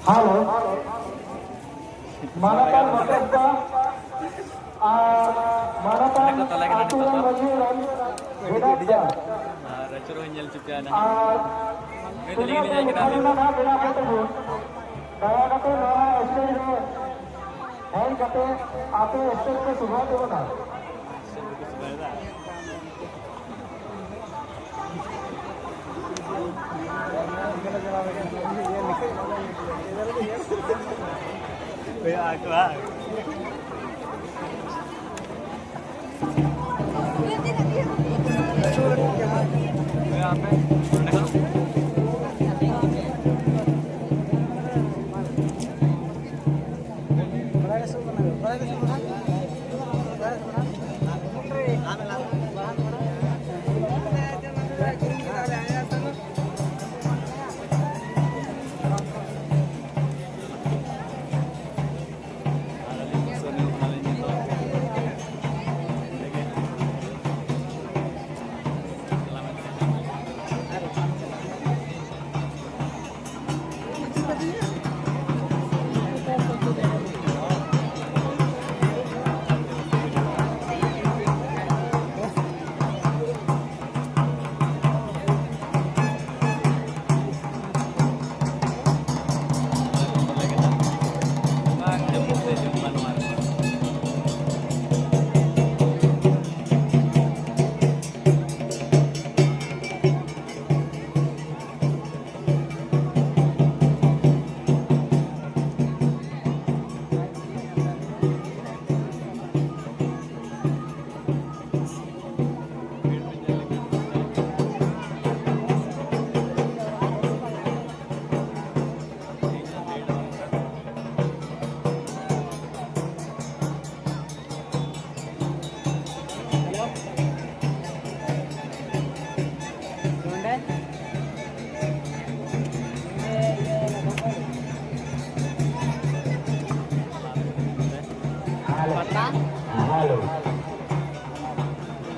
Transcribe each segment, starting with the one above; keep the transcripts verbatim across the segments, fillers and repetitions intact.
Hello, ᱢᱟᱱᱚᱛᱟᱱ ᱢᱟᱪᱮᱛ ᱠᱚ ᱟᱨ ᱢᱟᱱᱚᱛᱟᱱ ᱟᱹᱛᱩ ᱨᱮᱱ ᱢᱟᱹᱡᱷᱤ ᱦᱟᱲᱟᱢ ᱵᱮᱱᱟᱣ ᱠᱚ ᱟᱨ ᱟᱹᱪᱩᱨ ᱦᱚᱸ ᱧᱮᱞ ᱪᱩᱯᱮ ᱟᱱᱟ᱾ ᱟᱨ ᱛᱤᱱᱟᱹᱜ ᱜᱮ ᱞᱮᱠᱷᱟᱱ ᱢᱮᱱᱟᱜ ᱵᱮᱱᱟ ᱱᱟᱦᱟᱜ ᱵᱮᱱᱟᱣ ᱠᱚ ᱛᱟᱵᱚᱱ, ᱫᱟᱭᱟ ᱠᱟᱛᱮ ᱱᱚᱣᱟ ᱥᱴᱮᱡ ᱨᱮ ᱦᱮᱡ ᱠᱟᱛᱮ ᱟᱯᱮ ᱥᱴᱮᱡ ᱯᱮ ᱥᱚᱵᱷᱟᱭ ᱛᱟᱵᱚᱱᱟ᱾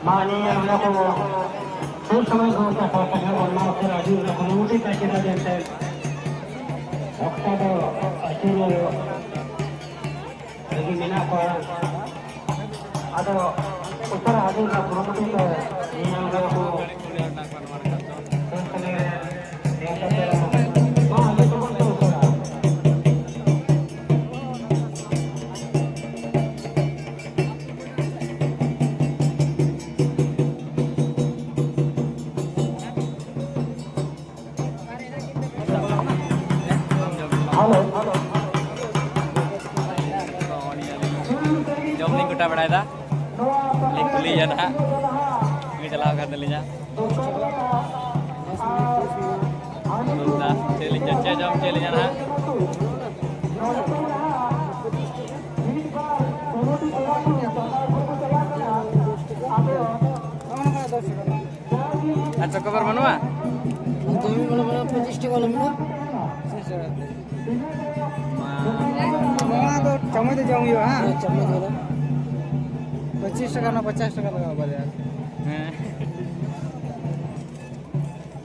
ᱢᱟ ᱱᱤᱭᱟᱹ ᱚᱱᱟ ᱠᱚ ᱥᱩᱨ ᱥᱚᱢᱚᱭ ᱠᱚ ᱠᱟᱛᱷᱟ ᱠᱟᱛᱷᱟ ᱚᱱᱟ ᱚᱠᱛᱚ ᱨᱮ ᱟᱹᱰᱤ ᱚᱱᱟ ᱠᱚ ᱢᱩᱴᱤ ᱠᱟᱭ ᱠᱮᱫᱟ ᱡᱮᱱᱛᱮ ᱚᱠᱛᱚ ᱫᱚ ᱨᱮᱜᱮ ᱢᱮᱱᱟᱜ ᱠᱚᱣᱟ᱾ ᱟᱫᱚ ᱩᱥᱟᱹᱨᱟ ᱦᱤᱡᱩᱜ ᱨᱮᱱᱟᱜ ᱠᱩᱨᱩᱢᱩᱴᱩᱭ ᱯᱮ᱾ ᱧᱮᱞ ᱨᱮ ᱠᱚ ᱥᱩᱨ ᱥᱟᱺᱜᱤᱧ ᱨᱮ ᱱᱮᱣᱛᱟ ᱯᱮᱲᱟ ᱢᱟ ᱦᱤᱡᱩᱜ ᱛᱟᱵᱚᱱ ᱯᱮ ᱩᱥᱟᱹᱨᱟ᱾ ᱡᱚᱢ ᱞᱤᱧ ᱜᱚᱴᱟ ᱵᱟᱲᱟᱭᱮᱫᱟ᱾ ᱞᱤᱧ ᱠᱩᱞᱤᱭᱮᱭᱟ ᱱᱟᱦᱟᱜ᱾ ᱩᱱᱤ ᱪᱟᱞᱟᱣ ᱟᱠᱟᱱ ᱛᱟᱹᱞᱤᱧᱟ᱾ ᱪᱮᱫ ᱞᱤᱧ ᱪᱮᱫ ᱡᱚᱢ ᱪᱮᱫ ᱞᱤᱧ ᱱᱟᱦᱟᱜ᱾ ᱟᱨ ᱪᱚᱠᱳᱵᱟᱨ ᱵᱟᱹᱱᱩᱜᱼᱟ? ᱫᱚᱢᱮ ᱵᱚᱞᱚ ᱵᱚᱞᱚ ᱯᱚᱸᱪᱤᱥ ᱴᱟᱠᱟ ᱞᱮ ᱢᱮᱱᱟ᱾ ᱱᱚᱣᱟ ᱫᱚ ᱪᱟᱢᱚᱪ ᱫᱚ ᱡᱚᱢ ᱦᱩᱭᱩᱜᱼᱟ, ᱦᱮᱸ? ᱦᱮᱸ, ᱪᱟᱢᱚᱪ ᱫᱚ᱾ ᱯᱚᱸᱪᱤᱥ ᱴᱟᱠᱟ ᱨᱮᱱᱟᱜ ᱯᱚᱪᱟᱥ ᱴᱟᱠᱟ ᱞᱟᱜᱟᱜᱼᱟ ᱵᱟᱨᱭᱟ᱾ ᱦᱮᱸ᱾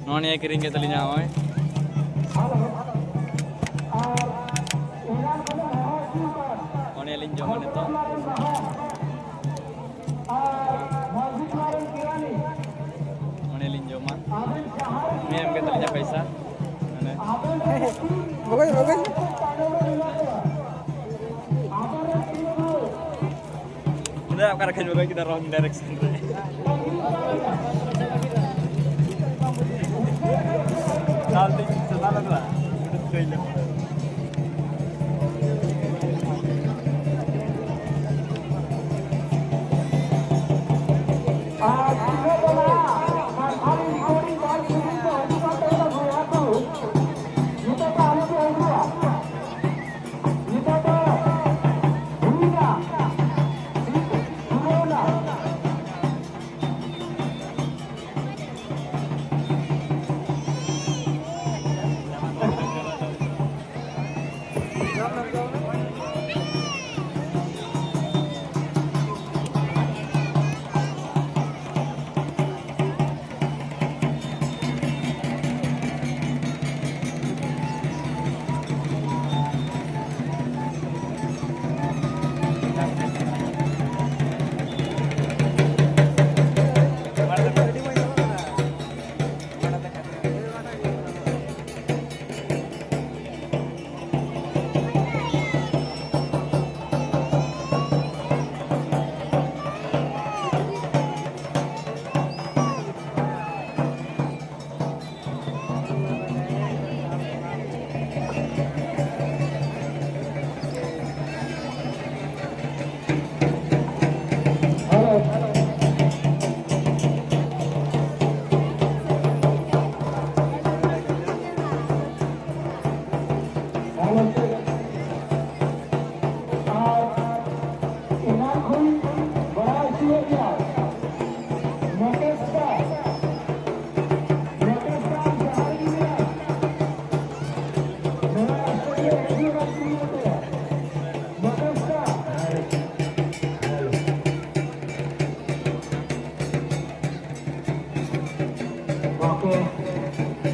ᱱᱚᱜᱼᱚ ᱱᱤᱭᱟᱹ ᱠᱤᱨᱤᱧ ᱠᱮᱫ ᱛᱟᱹᱞᱤᱧᱟ ᱱᱚᱜᱼᱚᱭ᱾ ᱱᱚᱜᱼᱚ ᱱᱤᱭᱟᱹ ᱞᱤᱧ ᱡᱚᱢᱟ ᱱᱤᱛᱚᱜ᱾ ᱚᱸᱰᱮ ᱞᱤᱧ ᱡᱚᱢᱟ᱾ ᱩᱱᱤ ᱮᱢ ᱠᱮᱫ ᱛᱟᱹᱞᱤᱧᱟ ᱯᱚᱭᱥᱟ᱾ ᱢᱟᱱᱮ ᱵᱚᱜᱚᱡ, ᱵᱚᱜᱚᱡ᱾ ᱩᱱᱤ ᱚᱠᱟ ᱨᱮ ᱠᱷᱟᱡ ᱵᱚᱜᱚᱡ ᱠᱮᱫᱟ, wrong direction ᱨᱮ᱾ ᱛᱟᱞ ᱛᱮ ᱪᱟᱞᱟᱣ ᱞᱮᱱᱟ᱾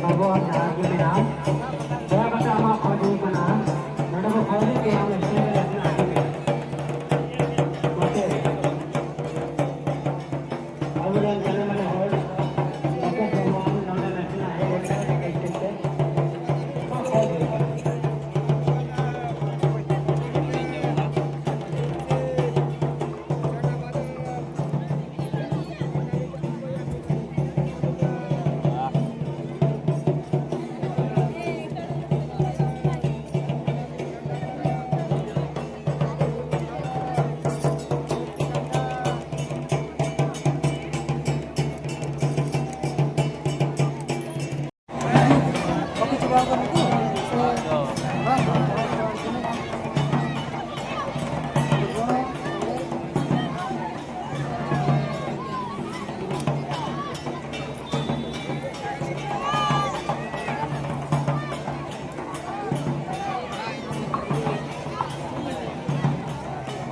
ᱟᱵᱚᱣᱟᱜ ᱡᱟᱦᱟᱸ ᱜᱮ ᱢᱮᱱᱟᱜᱼᱟ, ᱫᱟᱭᱟ ᱠᱟᱛᱮ ᱟᱢᱟᱜ ᱠᱷᱚᱡᱽ ᱦᱩᱭᱩᱜ ᱠᱟᱱᱟ, ᱱᱚᱰᱮ ᱵᱚ ᱠᱷᱚᱡᱽ ᱠᱮᱭᱟ, ᱟᱢ ᱥᱴᱮᱡ ᱨᱮ ᱱᱟᱥᱮᱱᱟᱜ ᱦᱤᱡᱩᱜ ᱢᱮ᱾ ᱜᱚᱢᱠᱮ, ᱟᱵᱚᱨᱮᱱ ᱡᱟᱱᱟᱢ ᱟᱱ ᱦᱚᱲ, ᱜᱚᱢᱠᱮ, ᱡᱮᱢᱚᱱ ᱱᱚᱰᱮ ᱱᱟᱥᱮᱱᱟᱜ ᱦᱮᱡ ᱞᱮᱱᱠᱷᱟᱱ ᱥᱴᱮᱡ ᱛᱮ ᱠᱷᱚᱡᱽ ᱦᱩᱭᱩᱜ ᱠᱟᱱᱟ᱾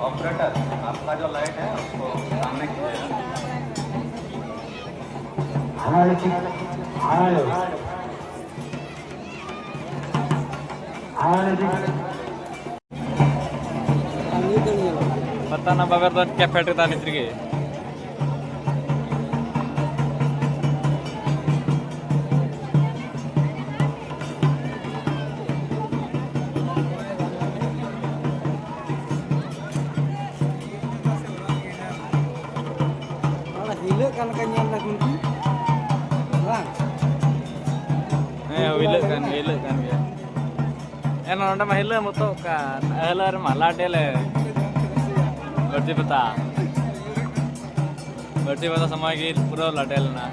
ऑपरेटर, आपका जो लाइट है, उसको सामने कीजिए। हाँ जी, हाँ जी। हाँ जी। ᱯᱟᱛᱟ ᱨᱮᱱᱟᱜ ᱵᱟᱵᱮᱨ ᱫᱚ ᱪᱮᱠᱟ ᱯᱷᱮᱰ ᱠᱮᱫᱟ ᱱᱤᱛ ᱨᱮᱜᱮ? ᱦᱤᱞᱟᱹᱜ ᱠᱟᱱ ᱞᱮᱠᱟ ᱧᱮᱞ ᱫᱟ ᱜᱚᱢᱠᱮ, ᱵᱟᱝ? ᱦᱮᱸ, ᱦᱤᱞᱟᱹᱜ ᱠᱟᱱ ᱜᱮᱭᱟ, ᱦᱤᱞᱟᱹᱜ ᱠᱟᱱ ᱜᱮᱭᱟ᱾ ᱮᱱ ᱱᱚᱰᱮ ᱢᱟ ᱦᱤᱞᱟᱹᱜ ᱢᱚᱛᱚᱜ ᱠᱟᱱ, ᱦᱤᱞᱟᱹᱜ ᱨᱮᱢᱟ ᱞᱟᱰᱮ ᱞᱮ᱾ ᱵᱟᱹᱲᱛᱤ ᱯᱟᱛᱟ, ᱵᱟᱹᱲᱛᱤ ᱯᱟᱛᱟ ᱥᱚᱢᱚᱭ ᱜᱮ ᱯᱩᱨᱟᱹ ᱞᱟᱰᱮ ᱞᱮᱱᱟ᱾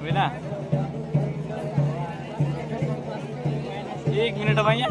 ᱦᱩᱭᱱᱟ? ᱮᱠ ᱢᱤᱱᱤᱴ ᱵᱟᱝ ᱭᱟ?